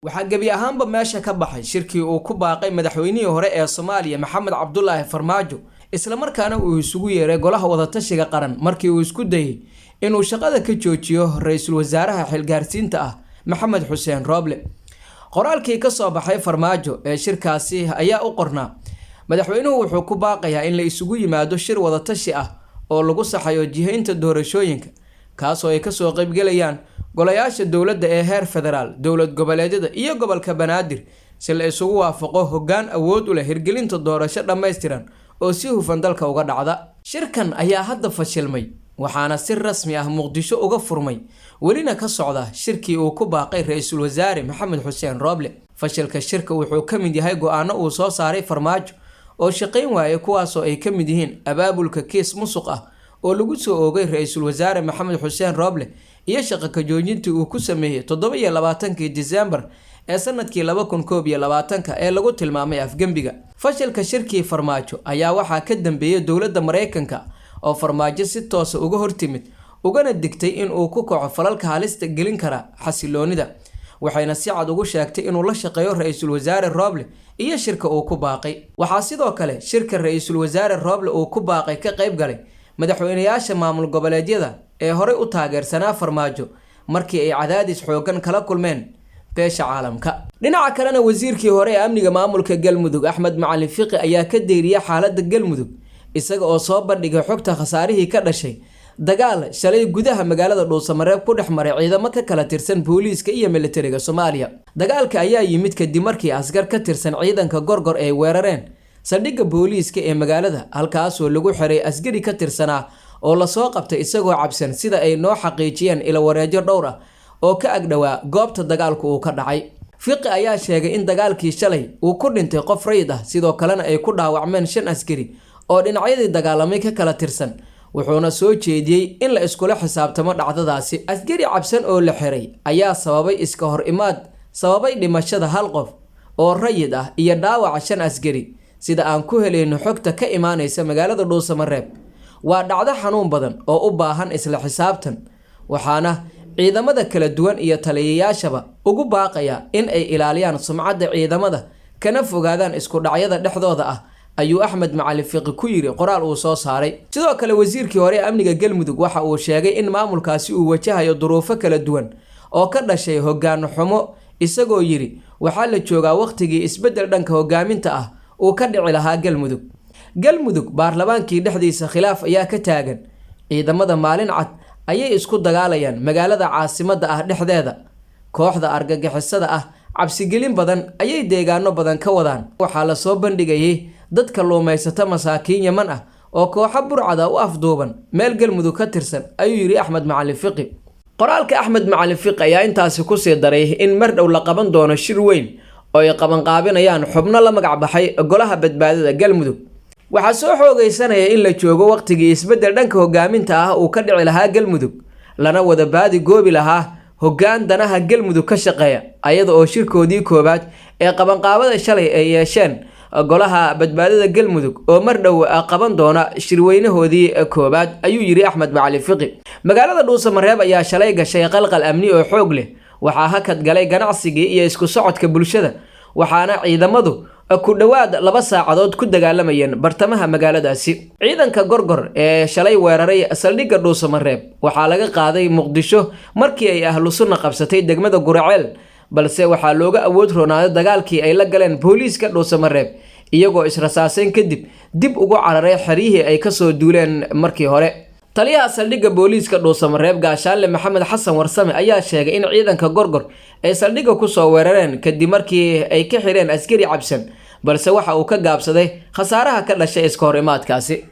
Waxaa gebi ahaanba meesha ka baxay shirkii uu ku baaqay madaxweynihii hore ee Soomaaliya Maxamed Cabdulaahi Farmaajo, islamarkaana uu isugu yeeray golaha wadatashiga qaran markii uu isku dayay inuu shaqada ka joojiyo ra-iisul wasaaraha xilgaarsiinta ah Maxamed Xuseen Rooble. Qoraalkii ka soo baxay Farmaajo ee shirkaasi ayaa u qornaa: madaxweynuhu wuxuu ku baaqayaa in la isugu yimaado shir wadatashi ah oo lagu saxayo jihaynta doorashooyinka, kaasoo ay kasoo qaybgalayaan golayaasha dowladda ee heer federaal, dowlad goboleedyada iyo gobolka Banaadir, si la isugu waafaqo hoggaan awood u leh hirgelinta doorasho dhammaystiran oo si hufan dalka uga dhacda. Shirkan ayaa hadda fashilmay, waxaana si rasmi ah Muqdisho uga furmay welina ka socda shirkii uu ku baaqay ra-iisul wasaare Maxamed Xuseen Rooble. Fashilka shirka wuxuu ka mid yahay go-aano uu soo saaray Farmaajo oo shaqayn waayay, kuwaasoo ay ka mid yihiin abaabulka kiis musuq ah oo lagu soo oogay ra-iisul wasaare Maxamed Xuseen Rooble iyo shaqo ka joojintii uu ku sameeyey 27-kii Disembar ee sanadkii 2021-ka ee lagu tilmaamay afgembiga. Fashilka shirkii Farmaajo ayaa waxaa ka dambeeyey dowladda Mareykanka oo Farmaajo si toosa uga hortimid, ugana digtay in uu ku kaco falalka halista gelin kara xasiloonida, waxayna si cad ugu sheegtay inuu la shaqeeyo ra-iisul wasaare Rooble iyo shirka uu ku baaqay. Waxaa sidoo kale shirka ra-iisul wasaare Rooble uu ku baaqay ka qayb galay madaxweynayaasha maamul goboleedyada ee horey u taageersanaa Farmaajo markii ay cadaadis xooggan kala kulmeen beesha caalamka. Dhinaca kalena, wasiirkii hore ee amniga maamulka Galmudug Axmed Macalin Fiqi ayaa ka deyriyay xaaladda Galmudug, isaga oo soo bandhigay xogta khasaarihii ka dhashay dagaal shalay gudaha magaalada Dhuusamareeb ku dhex maray ciidamo ka kala tirsan booliiska iyo militariga Soomaaliya. Dagaalka ayaa yimid kadib markii askar ka tirsan ciidanka Gorgor ay weerareen saldhigga booliiska ee magaalada, halkaasoo lagu xiray askari ka tirsanaa oo lasoo qabtay isagoo cabsan, sida ay noo xaqiijiyeen ilawareedyo dhowr ah oo ka agdhowaa goobta dagaalku uu ka dhacay. Fiqi ayaa sheegay in dagaalkii shalay uu ku dhintay qof rayid ah, sidoo kalena ay ku dhaawacmeen 5 askari oo dhinacyadii dagaalamay ka kala tirsan, wuxuuna soo jeediyey in la iskula xisaabtamo dhacdadaasi. Askari cabsan oo la xiray ayaa sababay iska hor imaad sababay dhimashada hal qof oo rayid ah iyo dhaawaca 5 askari, sida aan ku helayno xogta ka imaanaysa magaalada Dhuusamareeb. Waa dhacdo xanuun badan oo u baahan isla xisaabtan, waxaana ciidamada kala duwan iyo taliyayaashaba ugu baaqaya in ay ilaaliyaan sumcadda ciidamada kana fogaadaan isku dhacyada dhexdooda ah, ayuu Axmed Macalin Fiqi ku yiri qoraal uu soo saaray. Sidoo kale wasiirkii hore ee amniga Galmudug waxa uu sheegay in maamulkaasi uu wajahayo duruufo kala duwan oo ka dhashay hoggaan xumo, isagoo yidhi waxaa la joogaa wakhtigii isbeddel dhanka hogaaminta ah uu ka dhici lahaa Galmudug. Galmudug baarlamaankii dhexdiisa khilaaf ayaa ka taagan, ciidamada maalin cad ayay isku dagaalayaan magaalada caasimadda ah dhexdeeda, kooxda argagixisada ah cabsigelin badan ayay deegaano badan ka wadaan. Waxaa lasoo bandhigayay dadka luumaysata masaakiin Yaman ah oo kooxo burcada u afduuban meel Galmudug ka tirsan, ayuu yidhi Axmed Macalin Fiqi. Qoraalka Axmed Macalin Fiqi ayaa intaasi kusii daray in mar dhow la qaban doono shir weyn oo ay qabanqaabinayaan xubno la magac baxay golaha badbaadada Galmudug. Waxaa soo xoogaysanaya in la joogo waqtigii isbeddel dhanka hogaaminta ah uu ka dhici lahaa Galmudug, lana wada baadi goobi lahaa hoggaan danaha Galmudug ka shaqeeya, ayada oo shirkoodii koowaad ee qabanqaabada shalay ay yeesheen golaha badbaadada Galmudug oo mar dhow qaban doona shirweynahoodii koowaad, ayuu yidhi Axmed Macalin Fiqi. Magaalada Dhuusamareeb ayaa shalay gashay qalqal amni oo xoog leh. Waxaa hakad galay ganacsigii iyo isku socodka bulshada, waxaana ciidamadu ku dhowaad 2 saacadood ku dagaalamayeen bartamaha magaaladaasi. Ciidanka Gorgor ee shalay weeraray saldhigga Dhuusamareeb waxaa laga qaaday Muqdisho markii ay Ahlu Sunna qabsatay degmada Guraceel, balse waxaa looga awood roonaaday dagaalkii ay la galeen booliiska Dhuusamareeb, iyagoo israsaaseyn kadib dib ugu cararay xeryihii ay kasoo duuleen markii hore. Taliyaha saldhigga booliiska Dhuusamareeb Gaashaanle Maxamed Xasan Warsame ayaa sheegay in ciidanka Gorgor ay saldhigga kusoo weerareen kadib markii ay ka xireen askari cabsan, balse waxa uu ka gaabsaday khasaaraha ka dhashay iska hor imaadkaasi.